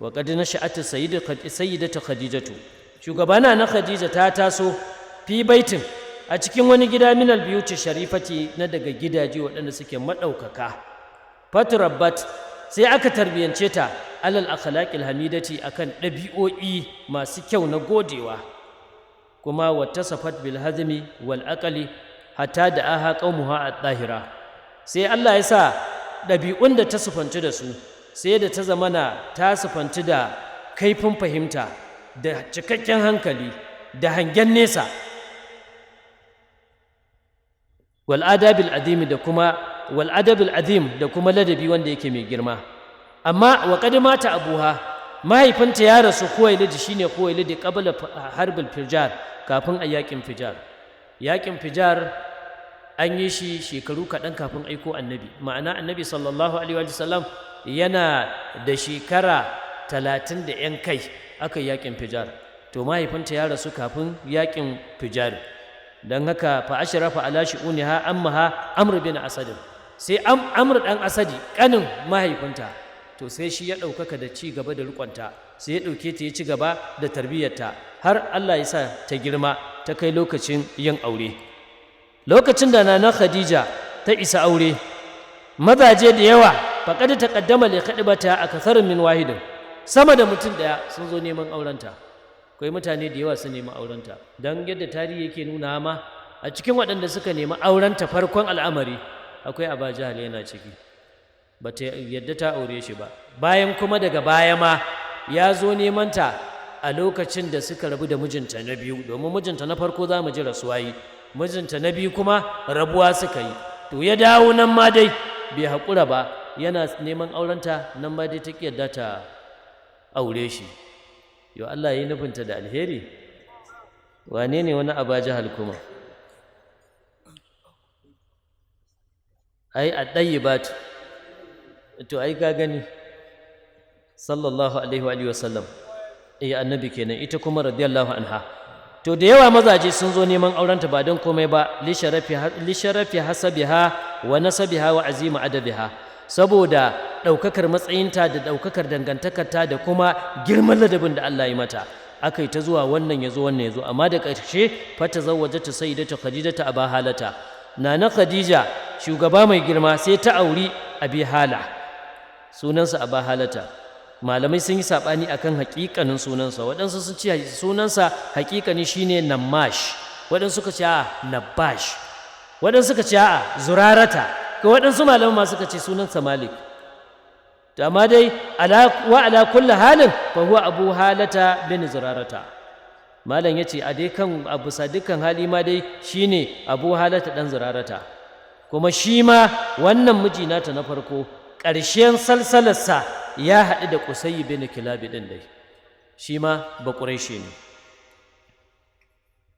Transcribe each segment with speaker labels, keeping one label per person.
Speaker 1: Wa qad nasha'at sayyidatu Khadijatu, shugabana na Khadija ta taso fi baitin, a cikin wani gida, minal biyuti sharifati, na daga gidaje waɗanda suke maɗaukaka. Faturabbat, sai aka tarbiyance ta, alal akhlaqil hamidati, akan ɗabi'o'i masu kyau na godewa. Kuma wattasafat bil hazmi wal aqli hatta da aha qaumuha at-tahira. Sai Allah ya sa ɗabi'un da ta sufanci da su, sai da ta zamana ta sufanci da kaifin fahimta da cikakken hankali da hangen nesa, wal adabil azim, da kuma wal adabil azim, da kuma ladabi wanda yake mai girma. Amma wa qad mata abuha, mahaifinta ya rasu, Khuwailid, shine Khuwailid, qabla harbil Fijar, kafin a yakin Fijar. Yakin Fijar an yi shi shekaru kaɗan kafin aiko Annabi, ma'ana Annabi sallallahu alaihi wa sallam yana da shekara 30 da 'yan kai aka yi yakin Fijar. To mahaifinta ya rasu kafin yakin Fijar. Don haka fa ashrafa ala shu'uniha ammaha Amr bin Asad, sai Amr dan Asadi, kanin mahaifinta. To sai shi ya ɗaukaka da ci gaba da riƙonta, sai ya ɗauke ta ya ci gaba da tarbiyyarta har Allah ya sa ta girma ta kai lokacin yin aure. Lokacin da Nana Khadija ta isa aure, mazaje da yawa, faqad taqaddama li khidbata akthar min wahidin, sama da mutum ɗaya sun zo neman aurenta. Akwai mutane da yawa sun nemi aurenta, don yadda tarihi yake nuna ma, a cikin waɗanda suka nemi aurenta farkon al'amari akwai Aba Jahal yana ciki. Ba ta yadda ta aure shi ba. Bayan kuma daga baya ma ya zo neman ta a lokacin da suka rabu da mijinta na biyu, domin mijinta na farko za mu ji rasuwa yi, mijinta na biyu kuma rabuwa suka yi. To ya dawo, nan ma dai bai haƙura ba, yana neman aurenta, nan ma dai ta ƙi yadda ta aure shi. Yo, Allah ya yi nufinta da alheri. Wane ne wani Aba Jahal kuma? Ai a ɗayi ba, to ai ka gani, sallallahu alaihi wa alihi wasallam. Eh, Annabi kenan, ita kuma radiyallahu anha. To da yawa mazaje sun zo neman aurenta, ba don komai ba, li sharafi hasabiha wa nasabiha wa azima adabiha, saboda ɗaukakar matsayinta da ɗaukakar dangantakarta da kuma girman ladabin da Allah ya mata. Aka yi ta zuwa, wannan ya zo, wannan ya zo, amma da ƙarshe fata zawwajata sayyidatu Khadijata Aba Halata. Nana Khadija, shugaba mai girma, sai ta auri Abi Hala, sunansa Aba Halata. Malamai sun yi saɓani akan haƙiƙanin sunansa. Waɗansu sun ce sunansa haƙiƙani shine Namash, waɗansu suka ce a Nabash, waɗansu suka ce a Zurarata, ga waɗansu malaman ma suka ce sunansa Malik. To amma dai wa ala kulli halin fa huwa Abu Halata bin Zurarata. Malam yace a dai kan abu sa dukkan hali ma dai shine Abu Halata dan Zurarata. Kuma shi ma wannan miji nata na farko, ƙarshen salsalarsa ya haɗu da Qusayy bin Kilabi ɗin dai, shi ma ba Quraishi ne.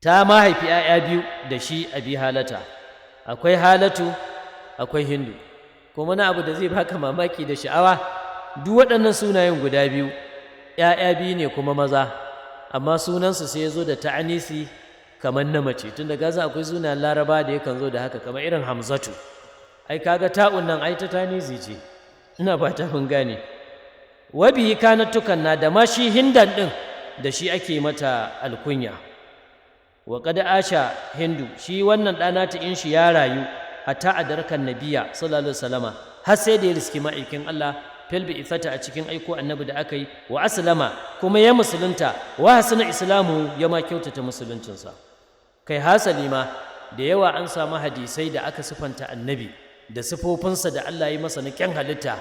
Speaker 1: Ta ma haifi 'ya'ya biyu da shi Abi Halata, akwai Halatu, akwai Hindu. Kuma na abu da zai baka mamaki da sha'awa, duk waɗannan sunayen guda biyu 'ya'ya biyu ne kuma maza, amma sunansu sai ya zo da ta'anisi kamar na mace. Tun da gaza akwai sunayen Laraba da yakan zo da haka, kamar irin Hamzatu, ai kaga ta'un nan ai ta tanisi ce, ina fata mun gane. Wabihi kanat tukanna, da ma shi Hindan din da shi ake mata alkunya. Wa qad asha Hindu, shi wannan ɗana ta in shi ya rayu hatta adarkan nabiya sallallahu alaihi wasallama, har sai da ya riski ma'aikin Allah, fil bi'ithata, a cikin aiko Annabi da aka yi, wa aslama, kuma ya musulunta, wa hasana islamu, ya ma kyautata musuluncinsa. Kai, hasali ma da yawa an samu hadisai da aka sifanta Annabi da sifofinsa da Allah ya masa na kyan halitta.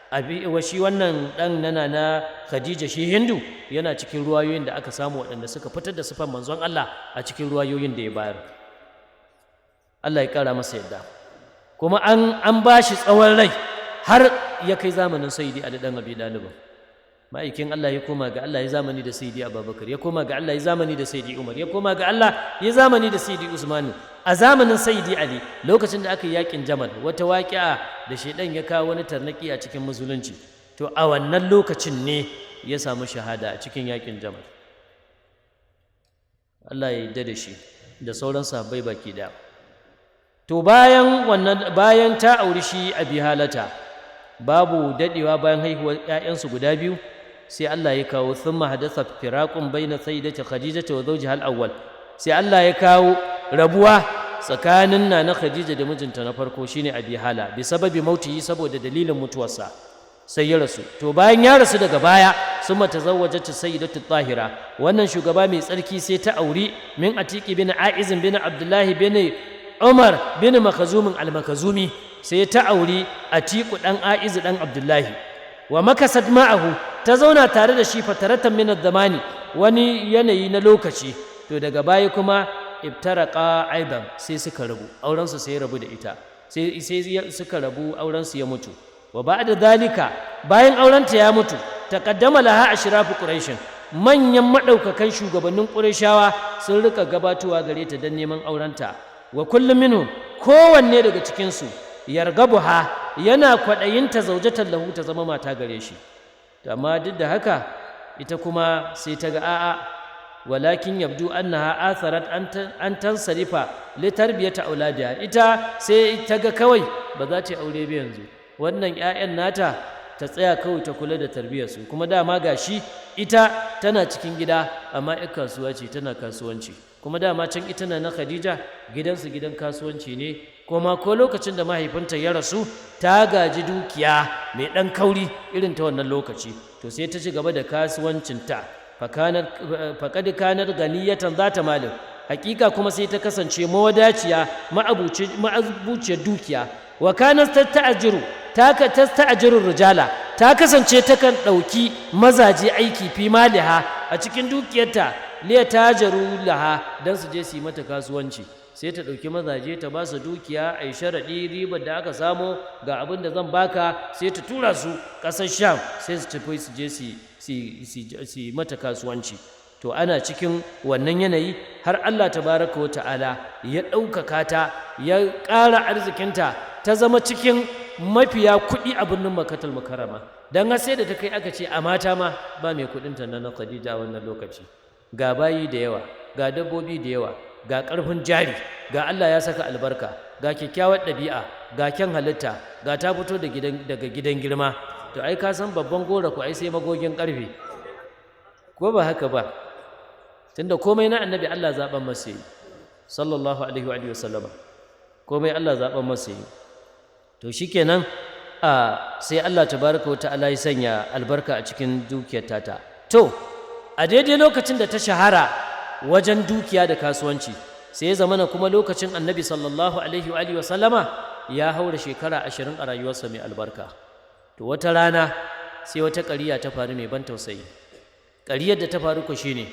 Speaker 1: Abi wa shi wannan dan nana na Khadija, shi Hindu, yana cikin ruwayoyin da aka samu waɗanda suka fitar da sifan manzon Allah a cikin ruwayoyin da ya bayar. Allah ya ƙara masa yadda. Kuma an ba shi tsawon rai har ya kai zamanin Sayyidi Ali dan Abi Dalib. Ma'aikin Allah ya koma ga Allah ya zamani da Sayyidi Abubakar, ya koma ga Allah ya zamani da Sayyidi Umar, ya koma ga Allah ya zamani da Sayyidi Usmanu. A zamanin Sayyidi Ali, lokacin da aka yi yakin Jamal, wata waƙi'a da shaidan ya kawo wani tarnaki a cikin musulunci, to a wannan lokacin ne ya samu shahada a cikin yakin Jamal. Allah ya yarda da shi da sauran sahabbai baki daya. To bayan wannan, bayan ta auri shi Abi Halata, babu dadewa bayan haihuwar ƴaƴansu guda biyu, Sai Allah ya kawo thumma hadatha firaqun baina sayyidati Khadijah wa zawjiha al-awwal. Sai Allah ya kawo rabuwa tsakanin nana Khadija da mijinta na farko, shine Abi Hala, bi sababi mautihi, saboda dalilin mutuwarsa, sai ya rasu. To bayan ya rasu, daga baya summa tazawwajat sayyidatu tahira, wannan shugaba mai tsarki sai ta auri min Atiqi bin Aiz bin Abdullahi bin Umar bin Makhzum al-Makhzumi. Sai ta auri Atiqu dan Aiz dan Abdullahi. Wa makasat ma'ahu, ta zauna tare da shi, fataratan min zamani, wani yanayi na lokaci. To daga baya kuma ibtaraqa aidan, sai suka rabu, aurensu sai ya rabu da ita, sai suka rabu, aurensu ya mutu. Wa ba'da dalika, bayan aurenta ya mutu, taqaddama laha ashrafu Quraish, manyan madaukakan shugabannin Qurayshawa sun rika gabatowa gare ta don neman aurenta. Wa kullum minhum, kowanne daga cikin su, yargabuha, yana kwaɗayinta, zaujatan lahu, ta zama mata gare shi. To amma duk da haka ita kuma sai ta ga a'a. Walakin yabdu annaha atharat an tansarifa li tarbiyati auladiha. Ita sai ta ga kawai ba za ta yi aure ba yanzu, wannan 'ya'yan nata ta tsaya kawai ta kula da tarbiyarsu. Kuma dama gashi ita tana cikin gida, amma 'yar kasuwa ce, tana kasuwanci. Kuma dama can ita na Khadija gidansu gidan kasuwanci ne. Kuma ko lokacin da mahaifinta ya rasu, ta gaji dukiya mai ɗan kauri irin ta wannan lokaci. To sai ta ci gaba da kasuwancinta. Faƙad kanar ganiyatan zata malin, hakika kuma sai ta kasance mawadaciya, ma'abuciyar dukiya. Wa kanat tasta'jiru, ta tasta'jiru rijala, ta kasance takan ɗauki mazaje aiki, fi maliha, a cikin dukiyarta, liya tajaru laha, dan su je su yi mata kasuwanci. Sai ta ɗauki mazaje ta ba su dukiya, a yi sharaɗi, ribar da aka samo ga abin da zan baka. Sai ta tura su ƙasar Sham, sai su tafi su je su yi mata kasuwanci. To ana cikin wannan yanayi har Allah tabaraka wa ta'ala ya ɗaukaka ta, ya ƙara arzikinta, ta zama cikin mafiya kuɗi a birnin Makkatul Mukarrama. Don har sai da ta kai aka ce a mata ma ba mai kuɗinta na Khadija a wannan lokaci. Ga bayi da yawa, ga dabbobi da yawa, ga ƙarfin jari, ga Allah ya saka albarka, ga kyakkyawar ɗabi'a, ga kyan halitta, ga ta fito daga gidan girma. To ai ka san babban gora ku ai sai magogin ƙarfe, ko ba haka ba? Tunda komai na annabi Allah zaɓan masa yi, sallallahu alaihi wa sallama, komai Allah zaɓan masa yi. To shikenan, a sai Allah tabaraka wa ta'ala ya sanya albarka a cikin dukiyar tata. To a daidai lokacin da ta shahara wajen dukiya da kasuwanci, sai ya zamana kuma lokacin annabi sallallahu alaihi wa sallama ya haura shekara 20 a rayuwarsa mai albarka. To wata rana sai wata ƙariya ta faru mai ban tausayi. Ƙariyar da ta faru ko shine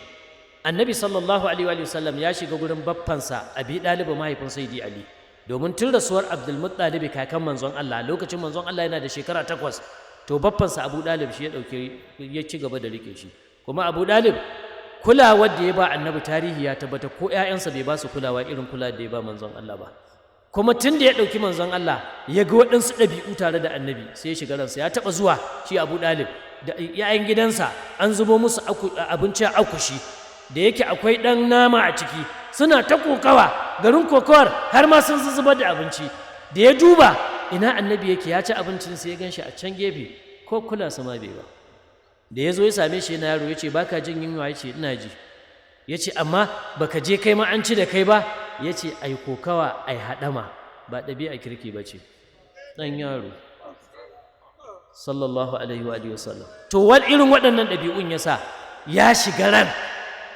Speaker 1: annabi sallallahu alaihi wa sallam ya shiga gurin baffansa Abi Ɗalibu, mahaifin Sayyidi Ali, domin tun rasuwar Abdulmuttalib, kakan manzon Allah, lokacin manzon Allah yana da shekara 8, to baffansa Abu Ɗalib shi ya ɗauke, ya ci gaba da rike shi. Kuma Abu Ɗalib, kulawar da ya ba annabi, tarihi ya tabbata ko ƴaƴansa bai ba su kulawa irin kula da ya ba manzon Allah ba. Kuma tun da ya ɗauki manzon Allah, ya ga waɗansu ɗabi'u tare da annabi, sai ya shiga ransa. Ya taɓa zuwa shi Abu Ɗalib da ‘ya'yan gidansa, an zubo musu abinci a akushi, da yake akwai ɗan nama a ciki, suna ta kokawa. Garin kokawar har ma sun zubar da abinci. Da ya duba ina annabi yake ya ci abincin, sai ya gan shi a can gefe, ko kula su ma bai ba. Da ya zo ya same shi yana yaro, ya ce, "Baka jin yunwa?" Ya ce, "Ina ji." Ya ce, "Amma baka je kai ma an ci da kai ba?" Ya ce, "Ai kokawa, ai haɗama ba ɗabi'a kirki ba ce." Ɗan yaro, sallallahu alaihi wa sallam. To wal irin waɗannan ɗabi'un ya sa ya shiga ran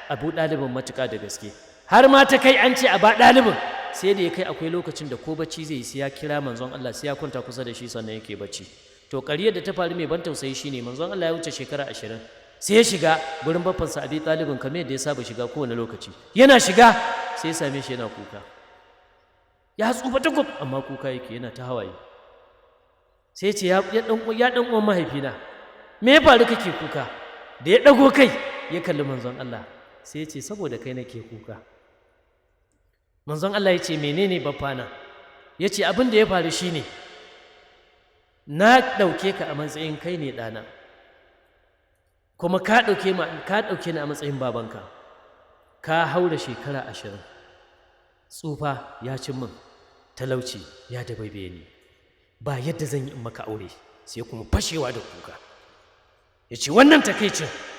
Speaker 1: Abu Ɗalibin matuƙa da gaske, har ma ta kai an ce a ba ɗalibin sai da ya kai akwai lokacin da ko bacci zai yi, sai ya kira manzon Allah, sai ya kwanta kusa da shi sannan yake bacci. To ƙaryar da ta faru mai ban tausayi shine manzon Allah ya wuce shekara 20, sai ya shiga gurin baffansa Abi Ɗalibin kamar yadda ya saba shiga kowane lokaci. Yana shiga sai ya same shi yana kuka. Ya tsufa tukub, amma kuka yake, yana ta hawaye. Sai ce, "Ya ɗan uwan mahaifina, me ya faru kake kuka?" Da ya ɗago kai ya kalli manzon Allah, sai ya ce, "Saboda kai nake kuka." Manzon Allah ya ce, "Menene, baffana?" Ya ce, "Abin da ya faru shine na ɗauke ka a matsayin kai ne ɗana, kuma ka ɗauke ni a matsayin babanka. Ka haura shekara 20, tsufa ya cin min, talauci ya dabaibaye ni, ba yadda zan yi in maka aure." Sai kuma fashewa da kuka. Ya ce wannan takaicin.